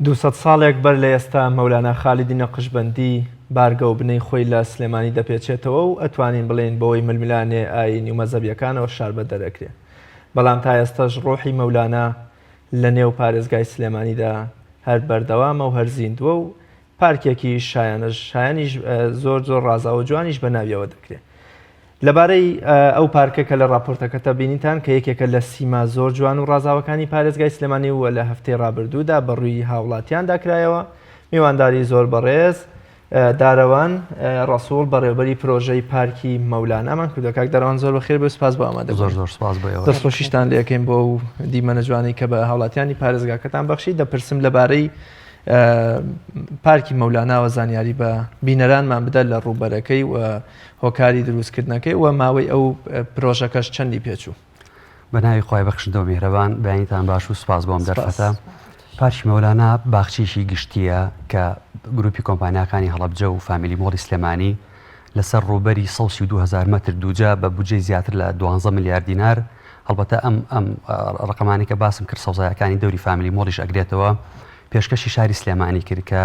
دووسەد ساڵێک بەر لە ئێستا مەولانا خالیدی نەقشبەندی بارگە و بنەی خۆی لە سلێمانی دەپێچێتەوە و ئەتوانین بڵێین بەوەی ململانێ ئایینی و مەزهەبیەکانەوە شاربەدەر ئەکرێ بەڵام تا ئێستەش ڕۆحی مەولانا لە نێو پارێزگای سلێمانیدا هەر بەردەوامە و هەر زیندووە و پارکێکی شایانەش شایانیش زۆر زۆر ڕازاوە و جوانیش بە ناویەوە دەکرێ. لەبارەی ئەو پارکە کە لە ڕاپۆرتەکەتە بینیتان کە یەکێکە لە سیما زۆر جوان و ڕازاوەکانی پارێزگای سلێمانی و لە هەفتەی ڕابردوودا بە ڕووی هاوڵاتیاندا کرایەوە، میوانداری زۆر بەڕێز دارەوان ڕەسوڵ بەڕێوبەری پرۆژەی پارکی مەولانامان کردووە. کاک دارەوان زۆر بەخێر بێ سپاس بۆ ئامادە زۆر زۆر سپاس بۆ ئێوە. دەستخۆشیشتان لێکەین بۆ ئەو دیمەنە جوانەی کە بە هاوڵاتیانی پارێزگاکەتان بەخشی. دەپرسم لەبارەی پارکی مەولاناوە زانیاری بە بینەرانمان بدە لە ڕووبەرەکەی و هۆکاری دروستکردنەکەی و ماوەی ئەو پرۆژەکەش چەندی پێچوو. بە ناوی خوای بەخشندە و میهرەبان بەیانیتان باش و سوپاس بۆ ئەم دەرفەتە. پارکی مەولانا باخچەیەکی گشتییە کە گروپی کۆمپانیاکانی هەڵەبجە و فامیلی مۆڵی سلێمانی لەسەر ڕووبەری 132 هەزار مەتر دووجا بە بودجەی زیاتر لە 12 ملیار دینار هەڵبەتە ئەم ئەم ڕقەمانی کە باسم کرد سەوزایەکانی دەوری فامیلی مۆڵیش ئەگرێتەوە پێشکەشی شاری سلێمانی کرد کە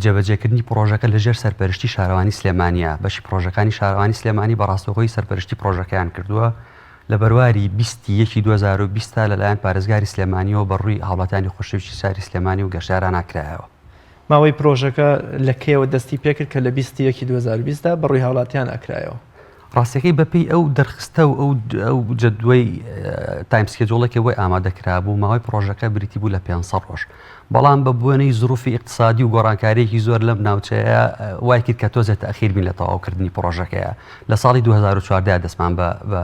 جێبەجێکردنی پڕۆژەکە لە ژێر سەرپەرشتی شارەوانی سلێمانییە، بەشی پڕۆژەکانی شارەوانی سلێمانی بە ڕاستەوخۆیی سەرپەرشتی پڕۆژەکەیان کردووە، لە بەرواری 20 ی یەکی 2020 تا لەلایەن پارێزگاری سلێمانییەوە بە ڕووی هاوڵاتیانی خۆشەویستی شاری سلێمانی و گەشتیارانا کرایەوە. ماوەی پرۆژەکە لە کەیەوە دەستی پێکرد کە لە 20 ی یەکی 2020 دا بە ڕووی هاوڵاتیانا کرایەوە؟ ڕاستیەکەی بەپێی ئەو دەرخستە و ئەو ئەو جەدوەی time schedule ێکی بۆی ئامادە کرابوو ماوەی پڕۆژەکە بریتی بوو لە 500 ڕۆژ بەڵام بە بوونەی زروفی ئیقتسادی و گۆڕانکاریەکی زۆر لەم ناوچەیە وای کرد کە تۆزێ تەخیر بین لە تەواوکردنی پڕۆژەکەیە لە ساڵی 2014 دەستمان بە بە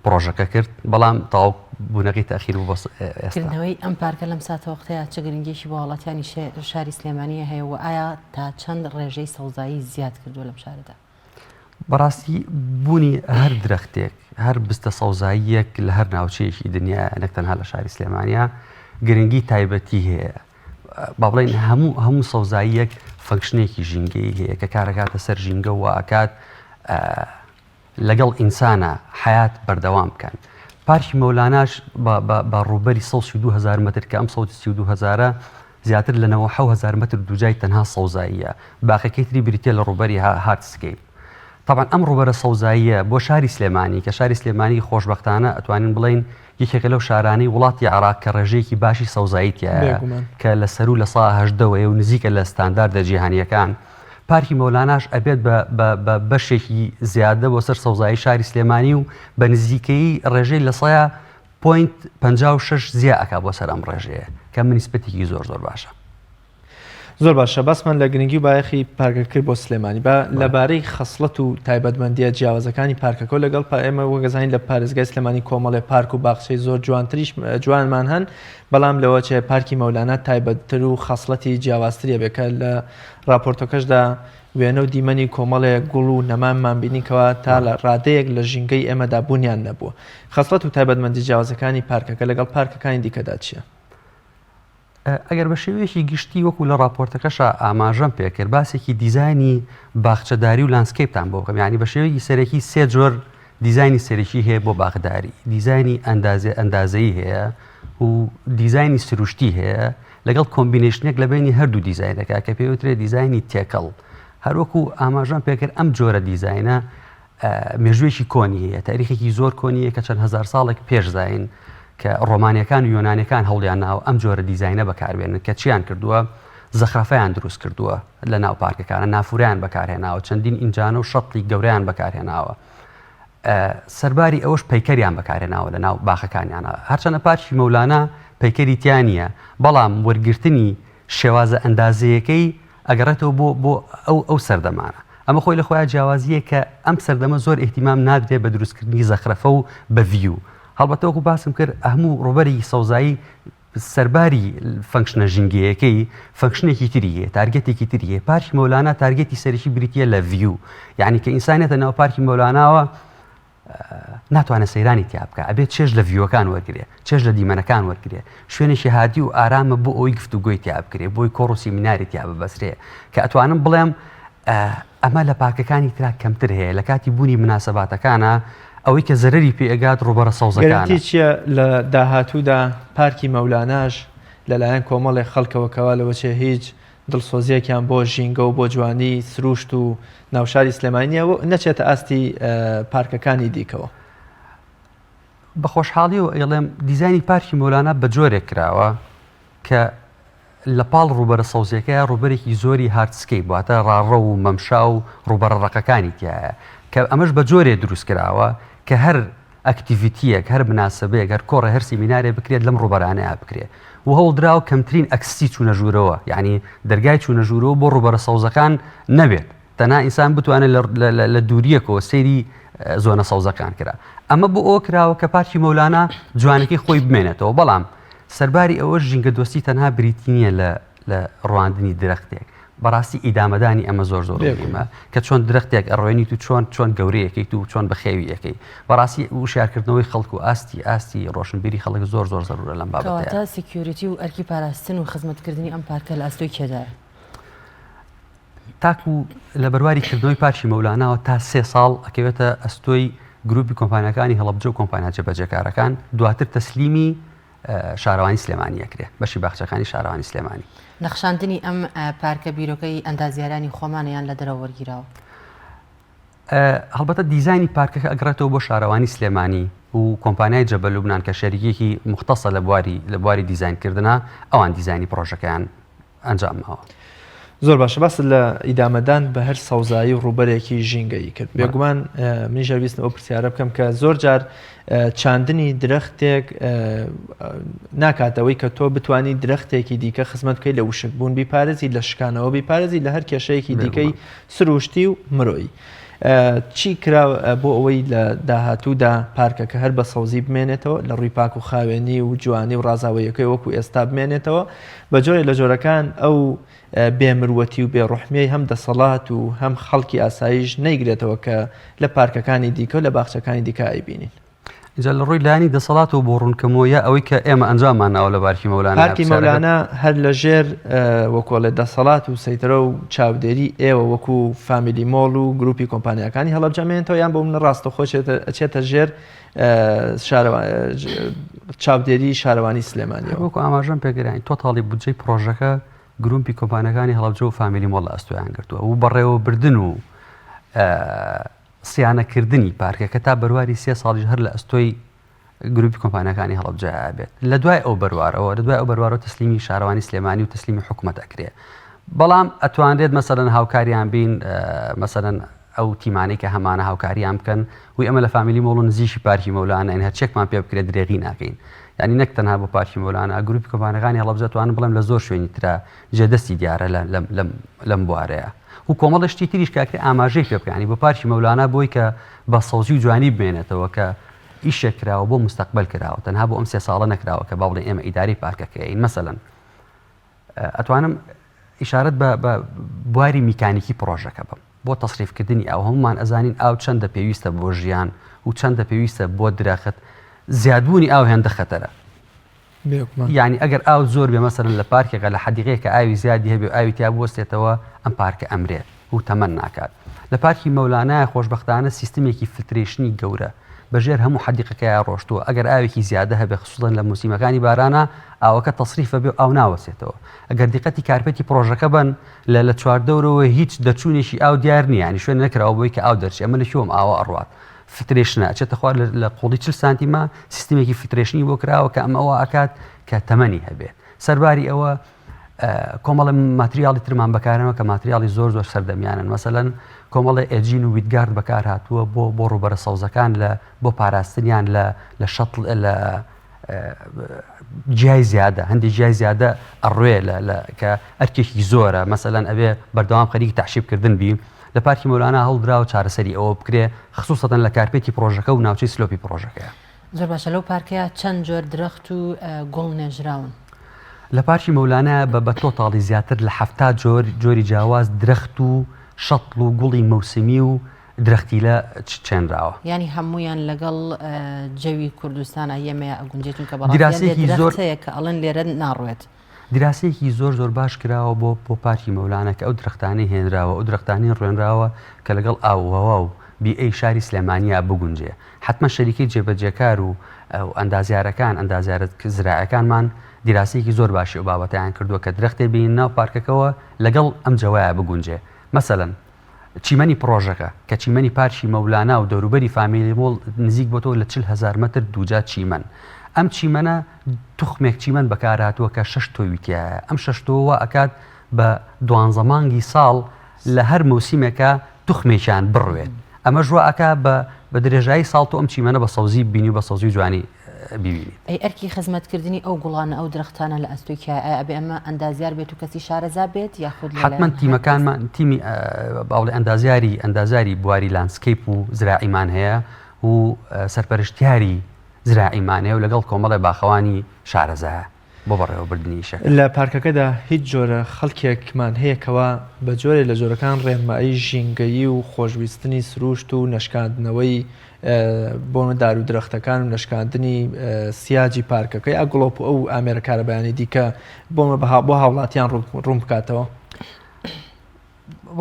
پڕۆژەکە کرد بەڵام تەواو بوونەکەی تەخیر بوو بۆ ئێستا. کردنەوەی ئەم پارکە لەم ساتەوەختەیا چ گرنگیەکی بۆ هاوڵاتیانی شاری سلێمانیە هەیە و ئایا تا چەند ڕێژەی سەوزایی زیاد کردووە لەم شارەدا؟ بەڕاستی بوونی هەر درەختێک هەر بستە سەوزاییەک لە هەر ناوچەیەکی دنیا نەک تەنها لە شاری سلێمانیا گرنگی تایبەتی هەیە با بڵێن هەموو هەموو سەوزاییەک function ێکی ژینگەی هەیە کە کارەکاتە سەر ژینگە و ئاکات لەگەڵ ئینسانە حیات بەردەوام بکەن. پارکی مەولاناش بە ڕووبەری 132 هزار مەتر کە ئەم 132 هزارە زیاتر لە 97 هزار مەتر دووجای تەنها سەوزاییە، باقیەکەی تری بریتیە لە ڕووبەری hardscape. تەبعەن ئەم ڕووبەرە سەوزاییە بۆ شاری سلێمانی کە شاری سلێمانی خۆشبەختانە ئەتوانین بڵێین یەکێکە لەو شارانەی وڵاتی عێراق کە ڕێژەیەکی باشی سەوزایی تیایە کە لە سەروو 18% وەیە و نزیکە لە ستانداردە جیهانییەکان. پارکی مەولاناش ئەبێت بە بە بە بەشێکی زیادە بۆ سەر سەوزایی شاری سلێمانی و بە نزیکەیی ڕێژەی لە سەیا point 56 زیا ئەکا بۆ سەر ئەم ڕێژەیە کە منیسبەتێکی زۆر زۆر باشە. زۆر باشە باسمان لە گرنگی و بایەخی پارکەکە کرد بۆ سلێمانی با لەبارەی خەسڵەت و تایبەتمەندیە جیاوازەکانی پارکەکە لەگەڵ پا ئێمە وەگەزانین لە پارێزگای سلێمانی کۆمەڵێ پارک و باخچەی زۆر جوانتریش جوانمان هەن بەڵام لەوە چێ پارکی مەولانا تایبەتتر و خەسڵەتی جیاوازتریە بێ کە لە ڕاپۆرتەکەشدا وێنە و دیمەنی کۆمەڵێ گوڵ و نەماممان بینی کەوا تا لە ڕادەیەک لە ژینگەی ئێمەدا بوونیان نەبووە. خەسڵەت و تایبەتمەندی جیاوازەکانی پارکەکە لەگەڵ پارکەکانی دیکەدا چییە؟ ئەگەر بە شێوەیەکی گشتی وەکو لە ڕاپۆرتەکەشا ئاماژەم پێکرد باسێکی دیزاینی باخچەداری و landscape تان بۆ بکەم یانی بە شێوەیەکی سەرەکی سێ جۆر دیزاینی سەرەکی هەیە بۆ باخداری دیزاینی ئەندازێ ئەندازەیی هەیە و دیزاینی سروشتی هەیە لەگەڵ combination ێک لە بینی هەردوو دیزاینەکە کە پێوترێ دیزاینی تێکەڵ هەروەکو ئاماژەم پێکرد ئەم جۆرە دیزاینە مێژوویەکی کۆنی هەیە تاریخێکی زۆر کۆنیە کە چەند هزار ساڵێک پێش زین کە ڕۆمانیەکان و یۆنانەکان هەوڵیان ناوە ئەم جۆرە دیزاینە بەکاربێنن کە چیان کردووە زەخرەفیان دروست کردووە لە ناو پارکەکانە نافوریان بەکارهێناوە چەندین ئینجانە و شەتڵی گەورەیان بەکارهێناوە سەرباری ئەوەش پەیکەریان بەکارهێناوە لە ناو باخەکانیانە هەرچەنە پارکی مەولانا پەیکەری تیا نییە بەڵام وەرگرتنی شێوازە ئەندازەیەکەی ئەگەڕێتەوە بۆ بۆ ئەو ئەو سەردەمانە ئەمە خۆی لە خۆیان جیاوازیە کە ئەم سەردەمە زۆر ئیهتیمام نادرێت بە دروستکردنی زەخرەفە و بە view هەڵبەتە وەکو باسم کرد هەموو ڕووبەری سەوزایی سەرباری function ە ژینگەیەکەی function ێکی تری هەیە target ێکی تری هەیە پارکی مەولانا target ی سەرەکی بریتە لە view یعنی کە ئینسانێتە ناو پارکی مەولاناوە ناتوانێت سەیرانی تیا بکە ئەبێت چێژ لە view ەکان وەرگێ چێژ لە دیمەنەکان وەرگێ شوێنێکی هادی و ئارامە بۆ ئەوی گفتوگۆی تیا بکرێ بۆی کۆڕ و سیمیناری تیا ببەسرێ کە ئەتوانم بڵێم ئەمە لە پارکەکانی ترا کەمتر هەیە لە کاتی بوونی مناسەباتەکانە ئەوەی کە زەرەری پێ ئەگات ڕووبەرە سەوزەکانە. گەرەنتی چیە لە داهاتوودا پارکی مەولاناش. لەلایەن کۆمەڵێک خەڵکەوە کەوا لەوەچێ هیچ دڵسۆزیەکیان بۆ ژینگە و بۆ جوانی سروشت و ناوشاری سلێمانی نیە و نەچێتە ئاستی پارکەکانی دیکەوە. بە خۆشحاڵیەوە ئەیڵێم دیزاینی پارکی مەولانا بە جۆرێک کراوە کە لە پاڵ ڕووبەرە سەوزیەکەیا ڕووبەرێکی زۆری hardscape واتە ڕاڕەو و مەمشا و ڕووبەرە ڕەقەکانی تیایە کە ئەمەش بە جۆرێ دروست کراوە کە هەر activity یەک، هەر مناسەبەیەک، هەر کۆڕێ، هەر سیمینارێ بکرێت لەم ڕووبەرانەیا بکرێ و هەوڵدراوە کەمترین access ی چوونە ژوورەوە یانی دەرگای چوونە ژوورەوە بۆ ڕووبەرە سەوزەکان نەبێت تەنها ئینسان بتوانێت لە دووریەکەوە سەیری زۆنە سەوزەکان کرا ئەمە بۆ ئەوە کراوە کە پارکی مەولانا جوانەکەی خۆی بمێنێتەوە بەڵام سەرباری ئەوەش ژینگە دۆستی تەنها بریتی نییە لە لە ڕواندنی درەختێک بەڕاستی ئیدامەدانی ئەمە زۆر زۆر مهمە کە چۆن درەختێک ئەڕوێنیت و چۆن چۆن گەورەیەکەیت و چۆن بەخێوی یەکەی بەڕاستی وشارکردنەوەی خەڵک و ئاستی ئاستی ڕۆشنبیری خەڵک زۆر زۆر زەرورە لەم بابەتە. security و ئەرکی پاراستن و خزمەتکردنی ئەم پارکە لە ئەستۆی کێدایە؟ تاکو لە بەرواری کردنەوەی پارکی مەولاناوە تا سێ ساڵ ئەکەوێتە ئەستۆی گروپی کۆمپانیاکانی هەڵەبجە و کۆمپانیا جێبەجێکارەکان دواتر تەسلیمی شارەوانی سلێمانی ئەکرێ بەشی باخچەکانی شارەوانی سلێمانی. نەخشاندنی ئەم پارکە بیرۆکەی ئەندازیارانی خۆمانە یان لە دەرەوە وەرگیراوە؟ هەڵبەتە دیزاینی پارکەکە ئەگەڕێتەوە بۆ شارەوانی سلێمانی و کۆمپانیای جەبەل لوبنان کە شەریکێکی موختەسە لە بواری لە بواری دیزاینکردنا ئەوان دیزاینی پڕۆژەکەیان ئەنجام ماوە. زۆر باشە باست لە ئیدامەدان بە هەر سەوزایی و ڕووبەرێکی ژینگەیی کرد بێگومان منیش هەر ویستم ئەو پرسیارە بکەم کە زۆر جار چاندنی درەختێک ناکاتەوەی کە تۆ بتانی درەختێکی دیکە خزمەت بکەیت لە وشکبوون بیپارێزی لە شکانەوە بیپارێزی لە هەر کێشەیەکی دیکەی سروشتی و مرۆیی. چی کرا بۆ ئەوەی لە داهاتوودا پارکەکە هەر بە سەوزی بمێنێتەوە لە ڕووی پاک و خاوێنی و جوانی و ڕازاوەیەکەی وەکو ئێستا بمێنێتەوە بە جۆرێ لە جۆرەکان ئەو بێ مروەتی و بێ ڕوحمیەی هەم دەسەڵات و هەم خەڵکی ئاساییش نەیگرێتەوە کە لە پارکەکانی دیکە و لە باخچەکانی دیکە ئەیبینین. ئینجا لە ڕووی لایەنی دەسەڵاتەوە بۆ ڕوونکەمەوە یا ئەوەی کە ئێمە ئەنجاممان ناوە لە پارکی مەولانا پارکی مەولانا هەر لە ژێر وەکۆڵێ دەسەڵات و سەیتەرە و چاودێری ئێوە وەکو فامیلی مۆڵ و گروپی کۆمپانیاکانی هەڵەبجە مێنێتەوە یان بۆ منە ڕاستەوخۆ ئەچێتە ژێر چاودێری شارەوانی سلێمانیەوە. وەکو ئاماژەم پێکرا تۆتاڵی بودجەی پڕۆژەکە گروپی کۆمپانیاکانی هەڵەبجە و فامیلی مۆڵ لە ئەستۆیان گرتووە و بەڕێوەبردن و سیانەکردنی پارکەکە تا بەرواری سێ ساڵیش هەر لە ئەستۆی گروپی کۆمپانیاکانی هەڵەبجە ئەبێت لە دوای ئەو بەروارەوە لە دوای ئەو بەروارەوە تەسلیمی شارەوانی سلێمانی و تەسلیمی حکوومەت ئەکرێ بەڵام ئەتوانرێت مەسەلەن هاوکاریان بین مەسەلەن ئەو تیمانەی کە هەمانە هاوکاریان بکەن و ئەمە لە فامیلی مۆڵ و نزیکی پارکی مەولانە هەرچێکمان پێ بکرێت درێغی ناکەین یعنی نەک تەنها بۆ پارکی مەولانە گروپی کۆمپانیاکانی هەڵەبجە توانم بڵێم لە زۆر شوێنی ترا جێدەستی دیارە لەم بوارەیە و کۆمەڵە شتی تریش کە ئەکرێ ئاماژەی پێ بکەین یانی بۆ پارکی مەولانا بۆی کە بە سەوزی و جوانی بمێنێتەوە کە ئیشێک کراوە بۆ مستەقبەل کراوە تەنها بۆ ئەم سێ ساڵە نەکراوە کە با بڵێن ئێمە ئیدارەی پارکەکەین مەسەلەن ئەتوانم ئیشارەت بە بە بواری میکانیکی پڕۆژەکە بم بۆ تەسریفکردنی ئاو هەمومان ئەزانین ئاو چەندە پێویستە بۆ ژیان و چەندە پێویستە بۆ درەخت زیادبوونی ئاو هێندە خەتەرە یانی ئەگەر ئاو زۆر بێ مەسەلەن لە پارکێکا لە حەدیقەیەکا ئاوی زیادی هەبێ و ئاوی تیا بوەستێتەوە ئەم پارکە ئەمرێت و تەمەن ناکات. لە پارکی مەولانایە خۆشبەختانە سیستمێکی filtration ی گەورە بە ژێر هەموو حەدیقەکەیا ڕۆشتووە ئەگەر ئاوێکی زیادە هەبێ خسوسەن لە موسیمەکانی بارانا ئاوەکە تەسریف ئەبێ و ئاو ناوەسێتەوە ئەگەر دیقەتی carpet ی پڕۆژەکە بەن لە لە چواردەورەوە هیچ دەرچوونێکی ئاو دیار نییە یانی شوێن نەکراوە بۆی کە ئاو دەرچێ ئەمە لە کوێوە ئەم ئاوە ئەڕوات filtration ە ئەچێتە خوار لە قوڵی 40 سانتیمە سیستمێکی filtration ی بۆ کراوە کە ئەمە وا ئەکات کە تەمەنی هەبێت سەرباری ئەوە کۆمەڵە ماتریاڵی ترمان بەکارەوە کە ماتریاڵی زۆر زۆر سەردەمیانن مەسەلەن کۆمەڵی ئێجین و weed guard بەکار هاتووە بۆ بۆ ڕووبەرە سەوزەکان لە بۆ پاراستنیان لە لە شەتڵ لە جیای زیادە هەندێک جیای زیادە ئەڕوێ لە کە ئەرکێکی زۆرە مەسەلەن ئەبێ بەردەوام خەریکی تەعشیبکردن بی لە پارکی مەولانا هەوڵدراوە چارەسەری ئەوە بکرێ خسوسەتەن لە carpet ی پڕۆژەکە و ناوچەی slope ی پڕۆژەکەیە. زۆر باشە لەو پارکەیا چەند جۆر درەخت و گوڵ نێژراون؟ لە پارکی مەولانا بە بە تۆتاڵی زیاتر لە 70 جۆر جۆری جیاواز درەخت و شەتڵ و گوڵی مەوسمی و درەختیلە چێنراوە. یانی هەموویان لەگەڵ جەوی کوردستانا یەمەیا ئەگونجێ چونکە بەڕاستی هەندێ دراسەیەکی زۆر درەخت هەیە کە ئەڵێن لێرە ناڕوێت. دیراسەیەکی زۆر زۆر باش کراوە بۆ بۆ پارکی مەولانا کە ئەو درەختانەی هێنراوە ئەو درەختانەی ڕوێنراوە کە لەگەڵ ئاو و هەوا و بیئەی شاری سلێمانیا بگونجێ حەتمەن شەریکەی جێبەجێکار و ئەندازیارەکان ئەندازیارە زراعەکانمان. دیراسەیەکی زۆر باشی ئەو بابەتەیان کردووە کە درەختێ بینن ناو پارکەکەوە لەگەڵ ئەم جەوایە بگونجێ مەسەلەن چیمەنی پڕۆژەکە کە چیمەنی پارکی مەولانا و دەوروبەری فامیلی مۆڵ نزیک بۆتەوە لە 40 هەزار مەتر دووجا چیمەن ئەم چیمەنە توخمێک چیمەن بەکارهاتووە کە شەش تۆوی تیایە ئەم شەش تۆوە وا ئەکات بە دوانزە مانگی ساڵ لە هەر مەوسیمێکا توخمێکیان بڕوێت ئەمەش وا ئەکا بە بە درێژایی ساڵ تۆ ئەم چیمەنە بە سەوزی ببینی و بە سەوزی و جوانی بیبینیت. ئەی ئەرکی خزمەتکردنی ئەو گوڵانە ئەو درەختانە لە ئەستۆی کێیە؟ ئایا ئەبێ ئەمە ئەندازیار بێت و کەسی شارەزا بێت یاخود لەلایەن حەتمەن هەر کەس؟ تیمەکانمان تیمی با بڵێ ئەندازیاری ئەندازیاری بواری landscape و زراعیمان هەیە و سەرپەرشتیاری زراعیمان هەیە و لەگەڵ کۆمەڵێ باخەوانی شارەزایە. بۆ بەڕێوەبردنی ئیشەکە. لە پارکەکەدا هیچ جۆرە خەڵکێکمان هەیە کەوا بە جۆرێ لە جۆرەکان ڕێنمایی ژینگەیی و خۆشویستنی سرووشت و نەشکاندنەوەی بۆ دار و درەختەکان و نەشکاندنی سیاجی پارکەکە یا گڵۆپ و ئەو ئامێرە کارەبایانی دیکە بۆ بۆ هاوڵاتیان ڕوون بکاتەوە؟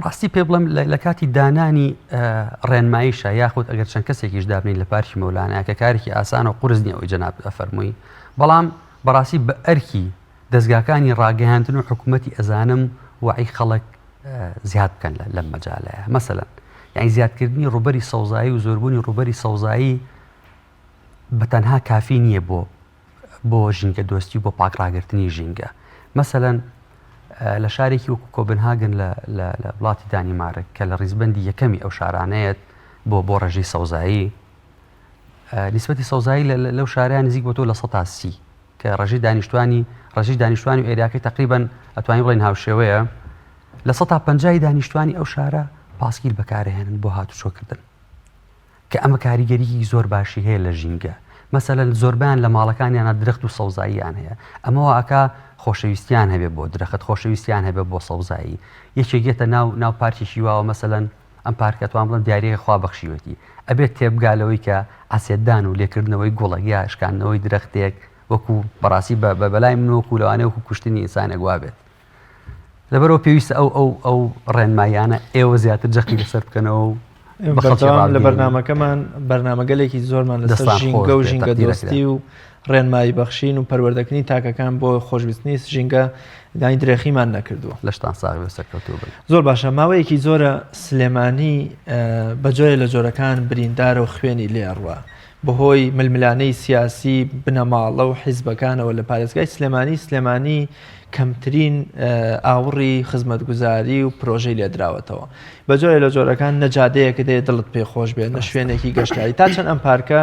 ڕاستی پێ بڵێم لە کاتی دانانی ڕێنماییشە یاخود ئەگەر چەند کەسێکیش دابنین لە پارکی مەولانە کە کارێکی ئاسان و قورس نییە ئەوەی جەنابت ئەفەرمووی بەڵام بەڕاستی بە ئەرکی دەزگاکانی ڕاگەیاندن و حکوومەتی ئەزانم وەعی خەڵک زیاد بکەن لەم مەجالەیە مەسەلەن یعنی زیادکردنی ڕووبەری سەوزایی و زۆربوونی ڕووبەری سەوزایی بە تەنها کافی نییە بۆ بۆ ژینگە دۆستی و بۆ پاک ڕاگرتنی ژینگە مەسەلەن لە شارێکی وەکو کۆبنهاگن لە لە وڵاتی دانیمارک کە لە ڕیزبندی یەکەمی ئەو شارانەیەت بۆ بۆ ڕێژەی سەوزایی نیسبەتی سەوزایی لەو شارەیان نزیک بۆ تۆ لە 130 کە ڕێژەی دانیشتوانی ڕێژەی دانیشتوانی و ئێریاکەی تقریبان ئەتوانین بڵێن هاوشێوەیە لە 150 دانیشتوانی ئەو شارە پاسکیل بەکارهێنن بۆ هاتوچۆکردن کە ئەمە کاریگەریی زۆر باشی هەیە لە ژینگە، مەسەلەن زۆربەیان لە ماڵەکانیانا درەخت و سەوزاییان هەیە، ئەمە وا ئەکا خۆشەویستیان هەبێ بۆ درەخت، خۆشەویستیان هەبێ بۆ سەوزایی، یەکێک یەتە ناو ناو پارکێکی واوە مەسەلەن ئەم پارکە توان بڵێم دیارییەکە خوا بەخشیوێتی، ئەبێت تێبگا لەوەی کە عەسێتدان و لێکردنەوەی گوڵێک یا شکاندنەوەی درەختێک وەکوو بەڕاستی بە بەلای من وەکوو لەوانەیە وەکوو کوشتنی ئینسانێک وابێت. لەبەرئەوە پێویستە ئەو ئەو ئەو ڕێنماییانە ئێوە زیاتر جەختی لەسەر بکەنەوە و بە خەڵکی بەردەوام لە ڕابگەیەنن. بەرنامەکەمان بەرنامەگەلێکی زۆرمان لەسەر دەستان خۆش ژینگە و بێت ژینگە تەقدیرەکرێن. دۆستی و ڕێنمایی بەخشین و پەروەردەکردنی تاکەکان بۆ خۆشویستنی ژینگە یانی درێخیمان نەکردووە. لەشتان ساغ بێ و سەرکەوتوو بن. زۆر باشە ماوەیەکی زۆرە سلێمانی بە جۆرێ لە جۆرەکان بریندارە و خوێنی لێ ئەڕوا بەهۆی ململانێی سیاسی بنەماڵە و حیزبەکانەوە لە پارێزگای سلێمانی، سلێمانی کەمترین ئاوڕی خزمەتگوزاری و پرۆژەی لێدراوەتەوە. بە جۆرێ لە جۆرەکان نە جادەیەکت هەیە دڵت پێ خۆش بێت، نە شوێنێکی گەشتیاری. تا چەند ئەم پارکە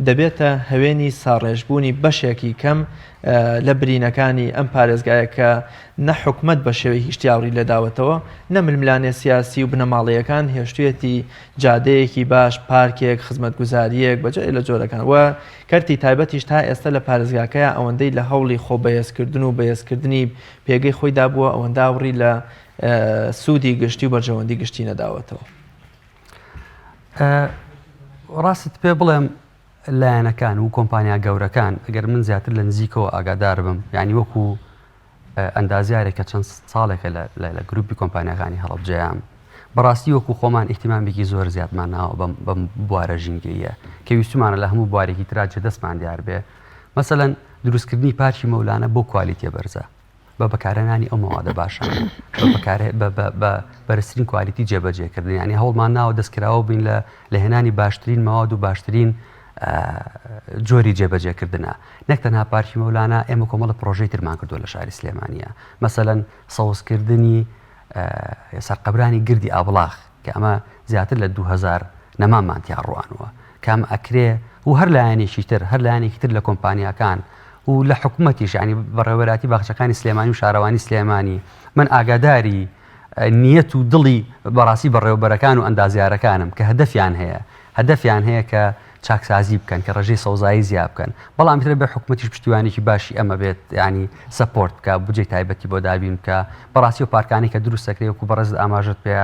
دەبێتە هەوێنی ساڕێژبوونی بەشێکی کەم لە برینەکانی ئەم پارێزگایە کە نە حکومەت بە شێوەیەکی گشتی ئاوڕی لێداوەتەوە، نە ململانێ سیاسی و بنەماڵەیەکان هێشتوویەتی جادەیەکی باش، پارکێک، خزمەتگوزارییەک بە جۆرێ لە جۆرەکان و کەرتی تایبەتیش تا ئێستا لە پارێزگاکەیا ئەوەندەی لە هەوڵی خۆ بەهێزکردن و بەهێزکردنی پێگەی خۆیدا بووە ئەوەندە ئاوڕی لە سوودی گشتی و بەرژەوەندی گشتی نەداوەتەوە. ڕاستت پێ بڵێم لایەنەکان و کۆمپانیا گەورەکان ئەگەر من زیاتر لە نزیکەوە ئاگادار بم یعنی وەکو ئەندازیارێک کە چەند ساڵێکە لە گروپی کۆمپانیاکانی هەڵەبجەیام بەڕاستی وەکو خۆمان ئیهتیمامێکی زۆر زیادمان ناوە بەم بەم بوارە ژینگەیە کە ویستمانە لە هەموو بوارێکی ترا جێ دەستمان دیار بێ مەسەلەن دروستکردنی پارکی مەولانە بۆ quality ە بەرزە بە بەکارهێنانی ئەو مەوادە باشانە بە بەکار بە بەرزترین quality جێبەجێکردن یعنی هەوڵمان ناوە دەستکراوە بین لە لە هێنانی باشترین مەواد و باشترین جۆری جێبەجێکردنە نەک تەنها پارکی مەولانا ئێمە کۆمەڵە پرۆژەی ترمان کردووە لە شاری سلێمانیە مەسەلەن سەوزکردنی سەرقەبرانی گردی ئابڵاخ کە ئەمە زیاتر لە 2000 نەمامان تیا ڕوانوە کام ئەکرێ و هەر لایەنێکی تر هەر لایەنێکی تر لە کۆمپانیاکان و لە حکوومەتیش ینی بەڕێوەراتی باخچەکانی سلێمانی و شارەوانی سلێمانی من ئاگاداری نیەت و دڵی بەڕاستی بەڕێوەبەرەکان و ئەندازیارەکانم کە هەدەفیان هەیە هەدەفیان هەیە کە چاکسازی بکەن کە ڕێژەی سەوزایی زیا بکەن بەڵام ئیتر بێ حکومەتیش پشتیوانێکی باشی ئەمە بێت ینی support بکە بودجەی تایبەتی بۆ دابین بکە بەڕاستی و پارکانی کە دروست دەکرێت وەکو بەڕێزت ئاماژەت پێ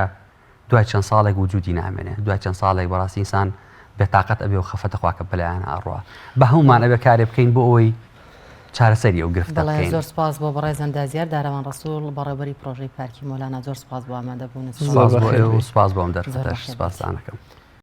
دوای چەند ساڵێک وجودی نامێنێ دوای چەند ساڵێک بەڕاستی ئینسان بێتاقەت ئەبێ و خەفەتە خوا کە پلەیان ئاڕوا بە هەمومان ئەبێ کارێ بکەین بۆ ئەوەی چارەسەری ئەو گرفتە بەڵێ بکەین. زۆر سپاس بۆ بەڕێز ئەندازیار دارەوان ڕەسوڵ بەڕێوبەری پڕۆژەی پارکی مۆلانا زۆر سپاس بۆ ئامادەبوونت. سپاس بۆ زۆر ئێوە و بەخێر بێی. سپاس بۆ ئەم زۆر دەرفەتەش بەخێر بێیت. سپاستان ئەکەم.